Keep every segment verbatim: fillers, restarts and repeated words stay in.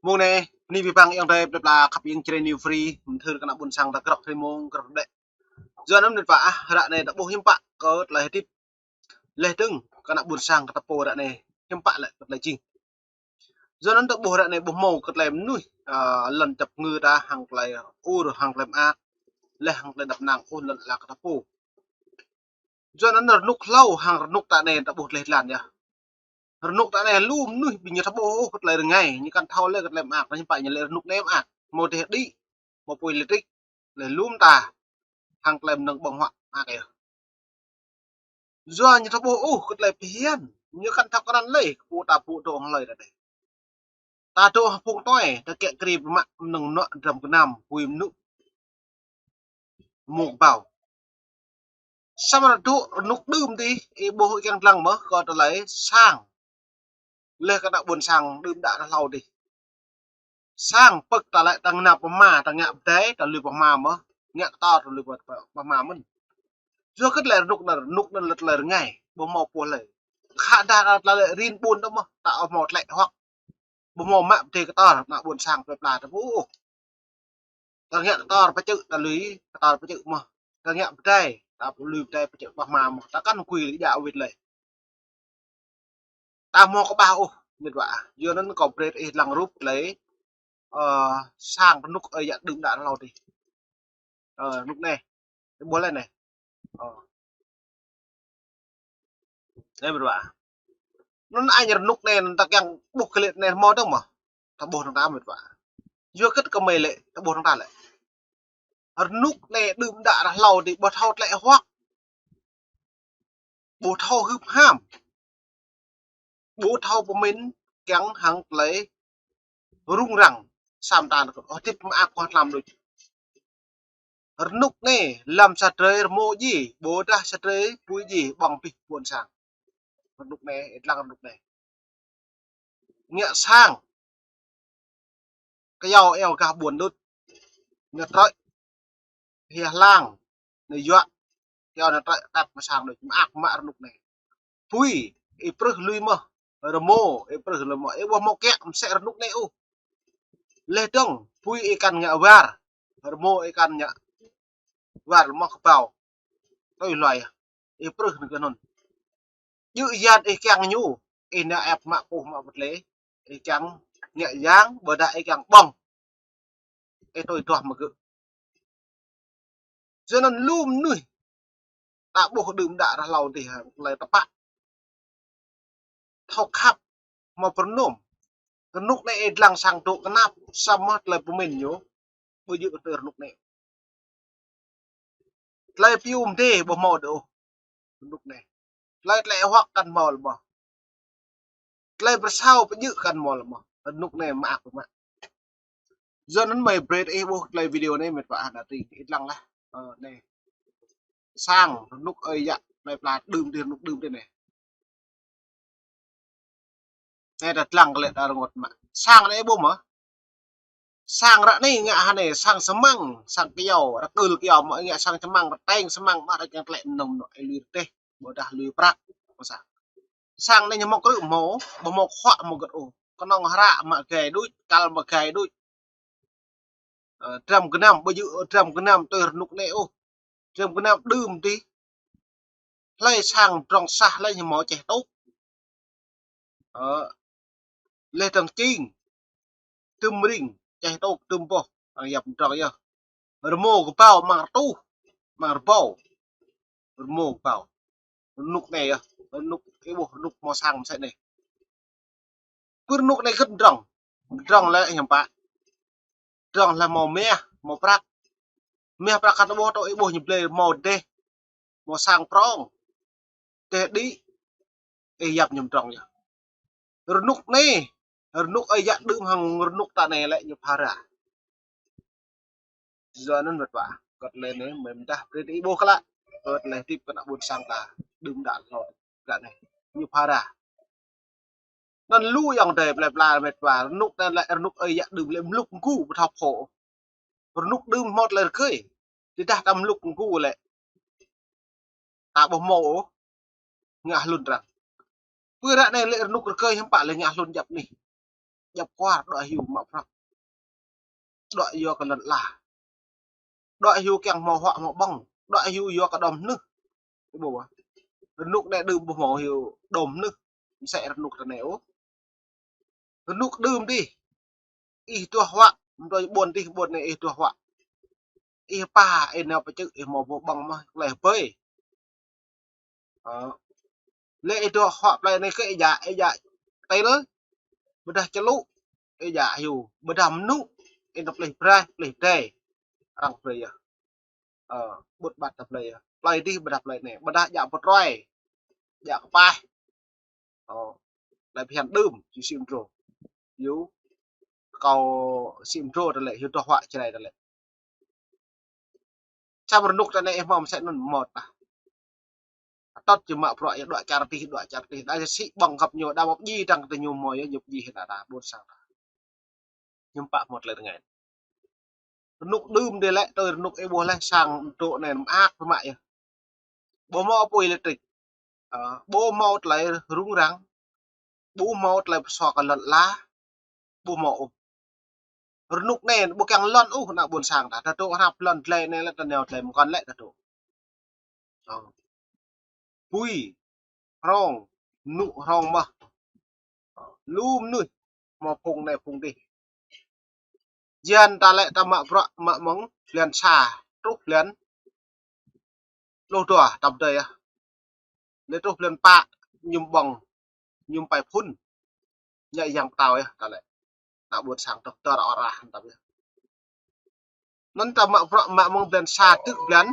Mông anai, bơni abih bang ayŏng adơi plơi pla khăp ing čre New Free, mơthưr kơ ană ƀôn sang ta krŏk hrơi mông, krŏk đĕ. Yua anŭn mĕt wa ah, ră anai ta ƀuh hiư̆m pă kơ tơlơi hơdip. Laih dơ̆ng kơ ană ƀôn sang kơ ta pô ră anai, hiư̆m pă lĕ kơ tơlơi jing. Yua anŭn ta ƀuh ră anai ƀuh hmâo kơ tơlơi mơnuih, ơ, lŏn čăp ngư ta hăng tơlơi ur, hăng tơlơi mơak, laih hăng tơlơi dăp năng ôh lŏn ala kơ ta pô. Yua anŭn rơnŭk hlâo hăng rơnŭk ta anai ta ƀuh tơlơi lan yơh. Rơnŭk ta anai lu mơnuih ƀing ñu ta ƀuh ôh kơ tơlơi rơngai, ñu kăn thâo lĕ kơ tơlơi mơak, ñu pă ñu lĕ rơnŭk anai mơak. Hmâo teh đĭ, hmâo apui lêtrik, laih lu mơta, hăng tơlơi mơnơ̆ng ƀơ̆ng huă mơak yơh. Yua ñu ta ƀuh ôh kơ tơlơi phiăn, ñu kăn thâo krăn lĕ kơ pô ta pô dŏ hăng hlơi ta dêh. Ta dŏ hăng phung tui, ta kiă kriê pơmă mơnơ̆ng mơnuă dram gơnam, apui mơnŭ mông kơƀâo. Samơ̆ rơnŭk, rơnŭk đưm dih, ih ƀuh ih kiăng lăng mơ̆ kơ tơlơi sang. Laih kơ ană ƀôn sang đưm đă rơhlâo dih. Sang pơ̆k ta lĕ ta ngă pơma, ta ngă pơdai, ta lui pơma mơ̆, ngă kơtor ta lui pơ-, pơ-, pơma mơ̆n. Yua kơ tơlơi rơnŭk anŭn, rơnŭk anŭn lĕ tơlơi rơngai, ƀu hmâo pô hlơi. Khă dah ta lĕ rin ƀun ta mơ̆, ta ƀu hmâo tlĕ huăk. Ƀu hmâo mă pơdai kơtor, ană ƀôn sang plơi pla ta ƀuh. Ta ngă kơtor pơčư̆, ta lui kơtor pơčư̆ mơ̆. Ta ngă pơdai, ta lui pơdai pơčư̆ pơma mơ̆. Ta kăn kui lĕ djă wĭt lĕ. Ta hmâo kơƀah ôh, mĕt wa ah. Yua anŭn kâo brơi ih lăng rup tơlơi, ơ, sang rơnŭk ơi yă đưm đă rơhlâo dih. Ơ, rơnŭk anai. Ih ƀuh lĕ anai. Ơ. Anai mĕt wa ah. Anŭn añ rơnŭk anai, anŭn ta kiăng ƀuh kơ lĕ anai hmâo dơ̆ng mơ̆. Ta ƀuh hăng ta mĕt wa ah. Yua kơ kơmơi lĕ, ta ƀuh hăng ta lĕ. Rơnŭk anai đưm đă rơhlâo dih ƀu thâo tlĕ huăk. Ƀu thâo hưp ham. Ƀu thâo pơmĭn kiăng hăng tơlơi rŭng răng. Samơ̆ ta nao kơ ôh hơdip mơak kơ tlam đôč. Rơnŭk anai, lăm sa drơi rơmô djai, ƀôdah sa drơi apui djai, ƀơ̆ng abih ƀôn sang. Rơnŭk anai, ih lăng rơnŭk anai. Ngă sang. Kơyâo iâu gah ƀuôn đôč. Ngă trơi. Hia hlang. Ngă yuă. Kơyâo ngă trơi tăp mơ̆ sang đôč. Mơak mă rơnŭk anai. Apui, ih prưh lui mơ̆. Rơmô, ih prưh lui mơ̆. Ih ƀu hmâo kiă mơsĕ rơnŭk anai ôh. Laih dơ̆ng, apui ih kăn ngă war. Rơmô ih kăn ngă war mơ̆ kơƀâo. Tui hluai. Ih prưh nao kơ anŭn. Djơ̆ yan ih kiăng ñu, ih nao ĕp mă puh mă pơtlĕ, ih kiăng ngă yang, ƀôdah ih kiăng ƀơ̆ng. Ih tui duah mơ̆ gơ̆. Yua anŭn lu mơnuih, ta ƀuh đưm đă rơhlâo dih hăng tơlơi tơpă. Thâo khăp, hmâo pơrơnŭm. Rơnŭk anai ih lăng sang dŏ kơnăp, samơ̆ tơlơi pơmĭn ñu, ƀu djơ̆ kơ tơlơi rơnŭk anai. Tơlơi piu mơdê ƀu hmâo đôč. Rơnŭk anai. Tơlơi tlĕ huăk kăn hmâo lĕ mơ̆. Tơlơi pơsao pơjơ̆ kăn hmâo lĕ mơ̆. Rơnŭk anai mơak mă. Yua anŭn mơi brơi ih ƀuh tơlơi video anai mĕt wa ah, đa tring ih lăng lah. Ơ, anai. Sang, rơnŭk ơi yă, plơi pla đưm dih, rơnŭk đưm dih anai. Anai ta lăng kơ lĕ ta rơngot mă. Sang anai ƀuh mơ̆. Sang ră anai ngă hă anai, sang sơmăng, sang kơyâo, rơkưl kơyâo mơ̆ ngă sang sơmăng, rơteng sơmăng mă rơkeng tlĕ nơm nô, ih lui rơdêh, ƀôdah lui prăk, mơ̆ sang. Sang anai ñu hmâo krư̆ hmâo, ƀu hmâo khuă hmâo gơ̆t ôh. Kơnơ̆ng hră mă gai đôč, kăl mă gai đôč. Ơ, dram gơnam, ƀu djơ̆ dram gơnam tui rơnŭk anai ôh. Dram gơnam đưm dih. Hlơi sang drŏng sah hlơi ñu hmâo čeh tŭk. Ơ, laih dơ̆ng čing. Tơm ring, čeh tŭk, tơm boh, arăng yap drŏng yơh. Rơmô kơƀâo, amăng rơtuh, amăng rơbâo. Rơmô kơƀâo. Rơnŭk anai yơh, rơnŭk ih ƀuh, rơnŭk hmâo sang mơsĕ anai. Pơ rơnŭk anai gơ̆t drŏng. Drŏng lĕ hiam pă. Drŏng lĕ hmâo mah, hmâo prăk. Mah prăk kăn ƀuh tơ ih ƀuh ñu blơi hmâo dêh. Hmâo sang prŏng. Dêh đĭ. Ih yap ñu drŏng yơh. Rơnŭk anai. Rơnŭk ơi yă đưm hăng rơnŭk ta anai lĕ ñu phara. Yua anŭn mĕt wa ah. Kơ tơlơi anai, mơi mơdah brơi ih ƀuh kơ lă. Kơ tơlơi hơdip kơ ană ƀôn sang ta. Đưm đă hlâo. Ră anai. Ñu phara. Anŭn lu ayŏng adơi plơi pla mĕt wa, rơnŭk anai lĕ rơnŭk ơi yă đưm lĕ mlŭk mgu ƀu thâo phô. Rơnŭk đưm hmâo tơlơi rơgơi. Tơdah ta mlŭk mgu lĕ. Ta ƀu hmâo ôh. Ngă hlŭn răng. Pơ ră anai lĕ rơnŭk rơgơi hiam pă lĕ ngă hlŭn djăp anih. djŏp kuar, đuaĭ hyu mă prăk. Đuaĭ yua kơ lŏn ala. Đuaĭ hyu kiăng hmâo huă hmâo ƀơ̆ng. Đuaĭ hyu yua kơ đom hnuh. Ƀu ƀuh. Rơnuk anai đưm ƀu hmâo hyu đom hnuh. Msĕ rơnuk tơ anai ôh. Rơnuk đưm dih. Ih tuah huă, mơ̆ng ƀôn dih ƀôn anai ih tuah huă. Ih pă, ih nao pơčư̆, ih hmâo boh ƀơ̆ng mơ̆, tơlơi ƀơi. Ơ. Lĕ ih tuah huă plơi anai kơ ih djă, ih djă tơl, ƀôdah čơlŭ, ih djă hyu, ƀôdah mơnŭ, ih nao plih braih, plih dai. Arăng brơi yơh. Ơ, ƀut ƀat ta plơi yơh. Plơi dih ƀôdah plơi anai, ƀôdah djă pơtrơi, djă kơpaih. Ơ, tơlơi phiăn đưm, či sĭ mdrô. Hyu, kâo sĭ mdrô tơlơi, hyu tuah huă Jrai tơlơi. Čăm rơnuk tơ anai ih hmâo mơsĕ anŭn mơ̆ tah. Atât či mă bruă yơh đuaĭ čar tih, đuaĭ čar tih. Đa sĭ ƀơ̆ng găp ñu, đa mă pơjing dăng kơ ñu hmâo yơh, ñu pơjing hĭ đa đa ƀôn sang ta. Hiư̆m pă hmâo tơlơi rơngai. Rơnuk đưm dih lĕ, tui rơnuk ih ƀuh lĕ sang dŏ anai mơak pơmă yơh. Ƀu hmâo apui lêtrik. Ơ, ƀu hmâo tơlơi rŭng răng. Ƀu hmâo tơlơi pơsua kơ lŏn ala. Ƀu hmâo ôh. Rơnuk anai ƀu kiăng lŏn ôh ană ƀôn sang ta. Ta dŏ hrăp lŏn tơlơi anai lĕ ta nao tơlơi mơkŏn lĕ ta dŏ. Ơ. Bui, hrŏng, mơnŭ hrŏng mơh. Ơ, lu mơnuih hmâo phung anai phung dih. Jăn ta lĕ ta mă bruă mă mơ̆ng blan sa truh blan pluh dua ta pơdơi yơh. Lĕ truh blan pă mơñum ƀơ̆ng, mơñum pai phŭn. Ñă yang pơtao yơh ta lĕ. Ană ƀôn sang tơh tơr ôr ah ta yơh. Anŭn ta mă bruă mă mơ̆ng blan sa truh blan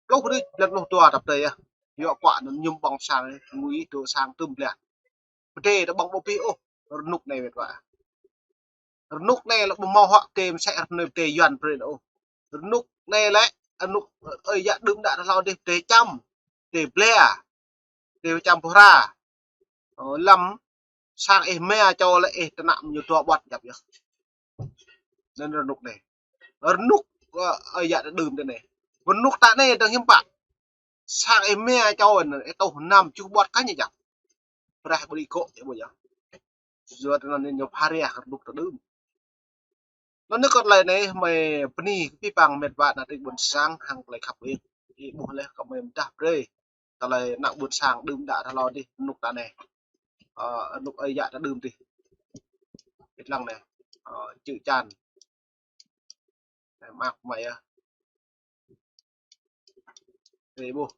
pluh rĭ, blan pluh dua ta pơdơi yơh. Yua kơ anŭn mơñum ƀơ̆ng sang, ngui dŏ sang tơm blan. Pơdơi ta ƀơ̆ng ƀu pih ôh, rơnuk anai wĕt wa. Rơnuk anai lĕ ƀu hmâo huă pơdơi mơsĕ rơnuk pơdơi Yuan brơi ôh. Rơnuk anai lĕ, rơnuk ơi yă đưm đă ta hlâo dih pơdơi čăm, pơdơi ble, pơdơi čăm boh hra. Ơ, lăm sang ih mă čô lĕ ih tơnă ñu dua ƀuăt djăp yơh. Anŭn rơnuk anai. Rơnuk, ơ, ơi yă đưm tơ anai. Rơnuk ta anai dơ̆ng hiư̆m pă. Sang ih mă čô anŭn, ih tuh năm tơjuh ƀuăt kah ñu djăp. Braih ƀu đĭ gŏ, ih ƀuh yơh. Yua tơ anŭn ñu pha rơnuk ta đưm. Anŭn anai kơ tơlơi anai, mơi bơni kơ abih bang met wa ană tring ƀôn sang hăng tơlơi khăp wĕt. Ih ƀuh lĕ kơ mơi mơdah brơi. Tơlơi ană ƀôn sang đưm đă ta hlâo dih, rơnuk ta anai. Ơ, rơnuk ơi yă ta đưm dih. Ih lăng anai. Ơ, čư̆ čan. Anai mơak mơi yơh. Anai ƀuh.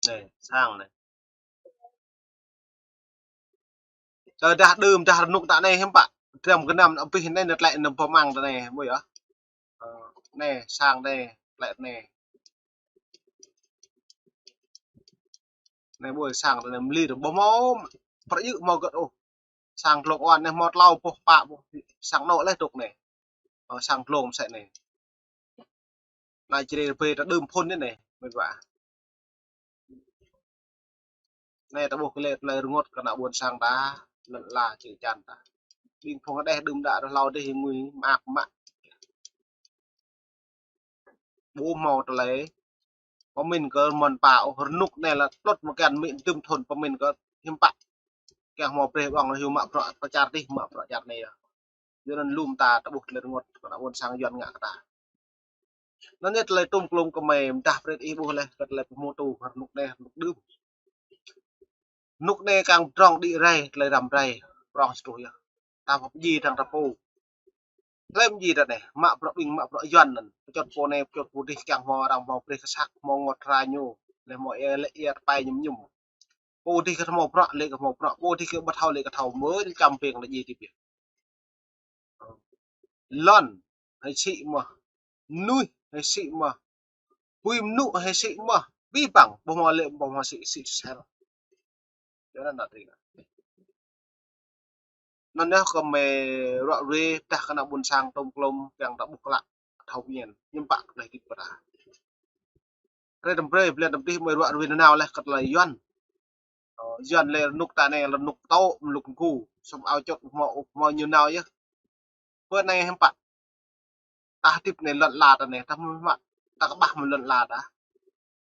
Anai, sang anai. Tơdah đưm, dah rơnuk ta anai hiư̆m pă. Dram gơnam abih anai nao tlĕ nao pơmăng ta anai, ƀuh yơh. Ơ, anai, sang anai, tlĕ anai. Anai ƀuh sang ta anai mơli ƀu hmâo, pơrơyŭ hmâo gơ̆t ôh. Sang dlông oan anai hmâo tlâo boh pă boh, sang anŏ leh dŏ anai. Ơ, sang dlông mơsĕ anai. Anai Jrai rơbê ta đưm phŭn anai, met wa. Anai ta ƀuh kơ lĕ tơlơi rơngot kơ ană ƀôn sang ta, lŏn ala čư̆ čan ta. Ƀing phung hơđeh đưm đă ta hlâo dih ngui mơak mă. Ƀu hmâo tơlơi pơmĭn kơ mơ̆n pă ôh, rơnuk anai lĕ tlŏt mơkăn mĭn tơm thŭn pơmĭn kơ hiư̆m pă. Kiăng hmâo brơi ƀơ̆ng hyu mă bruă pơ čar dih, mă bruă čar anai yơh. Yua anŭn lŏm ta ta ƀuh tơlơi rơngot kơ ană ƀôn sang Yuan ngă kơ ta. Anŭn yơh tơlơi tôm klôm kơ mơi mơdah brơi ih ƀuh leh kơ tơlơi pơhmutu rơnuk anai, rơnuk đưm. Rơnuk anai kiăng pơdrŏng đĭ rai, tơlơi răm rai, prŏng sa truh yơh. Ta pơjing dăng ta pô. Hlơi pơjing ta anai, mă bruă ƀing mă bruă Yuan anŭn. Pơčŏt pô anai, pơčŏt pô dih kiăng hmâo arăng hmâo brơi kơsăk, hmâo ngot hra ñu. Leh hmâo ia, leh ia tơpai mơñum mơñum. Pô dih kơ hmâo bruă, lĕ kơ hmâo bruă. Pô dih kơ ƀu thâo, lĕ kơ thâo. Mơ̆ čăm ping lĕ djai ti pia. Lŏn, hơi sĭ mơh. Mơnuih, hơi sĭ mơh. Bui mơnŭ, hơi sĭ mơh. Abih bang, ƀu hmâo lĕ, ƀu hmâo sĭ, sĭ sel. Yua anŭn ta tring. Anŭn yơh kơ mơi ruă ruê, dah kơ ană ƀôn sang tôm klôm, kiăng ta ƀuh klă, thâo pơñen, hiư̆m pă kơ tơlơi hơdip kơ ta. Hrơi tơm brơi, blan tơm dih mơi ruă ruê nanao leh kơ tơlơi Yuan. Ơ, Yuan lĕ rơnuk ta anai, rơnuk pơtô, mơluk mơgu, sum ao čŏt, hmâo, hmâo ñu nao yơh. Pơ anai hiư̆m pă. Ta hơdip anai lŏn ala ta anai, ta mă, ta kơƀah mơ̆ lŏn ala ta.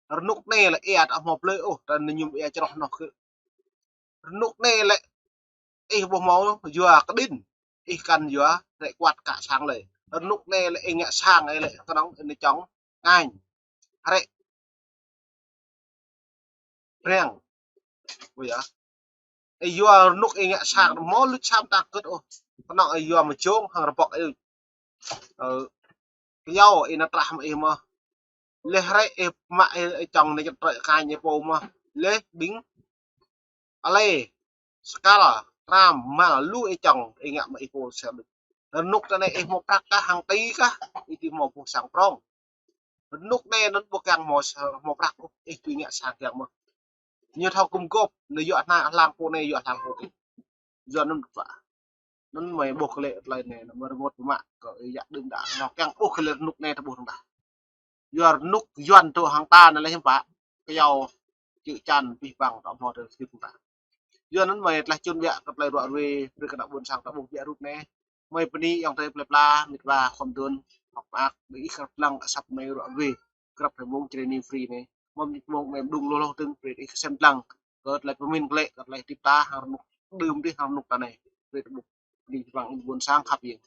Rơnuk anai lĕ ia ta hmâo blơi ôh, ta anai mơñum ia čroh noh kơ. Rơnŭk anai lĕ ih ƀu hmâo yua kơđĭn, ih kăn yua hrĕ kuăt kă sang lĕ. Rơnŭk anai lĕ ih ngă sang ih lĕ kơnơ̆ng ih čŏng ngañ. Hrĕ preng. Ƀu yơh. Ih yua rơnŭk ih ngă sang hmâo luč sam ta kơ̆t ôh. Kơnơ̆ng ih yua mơjông hăng rơbŏk ih. Ơ, kơyâo ih nao trah mă ih mơh. Leh hrĕ ih mă ih, ih čŏng anai čơtrơi kơ ih pô mơh. Leh ƀing ale, skal, tram, mal, lu ih čŏng ih ngă mă ih pô sa ƀing. Rơnŭk ta anai ih hmâo prăk kah hăng ti kah, ih ti hmâo pô sang prong. Rơnŭk anai anŭn ƀu kiăng hmâo sa-, hmâo prăk ôh, ih ƀu ngă sang kiăng mơh. Ñu thâo gum gôp, ñu yua hna hlang pô anai, yua hlang pô ti. Yua anŭn pă. Anŭn mơi ƀuh kơ lĕ tơlơi anai, anŭn mơi rơngot mă kơ ih yă đưm đă, ñu kiăng ƀuh kơ lĕ rơnŭk anai ta ƀuh rơndah. Yua rơnŭk Yuan tŭ hăng ta anai lĕ hiư̆m pă, kơyâo čư̆ čan pih păng tŏ hmâo tơ sĭt ta. Yua anŭn mơi tlaih čun biă kơ tơlơi ruă ruê, brơi kơ ană ƀôn sang ta ƀuh biă rup anai. Mơi bơni ayŏng adơi plơi pla, mĭt wa khŏm dŏn, hơ̆k mơak, ƀing ih krăp lăng asăp mơi ruă ruê. Krăp hrơi mông Jrai New Free anai. Mơ̆ng mông mơi mơđung lôh lôh dơ̆ng, brơi ih kơsem lăng. Kơ tơlơi pơmĭn kơ lĕ, kơ tơlơi tip ta, hăng rơnŭk đưm dih, hăng rơnŭk ta anai. Brơi ta ƀuh, ƀing ih ƀôn sang khăp yơh.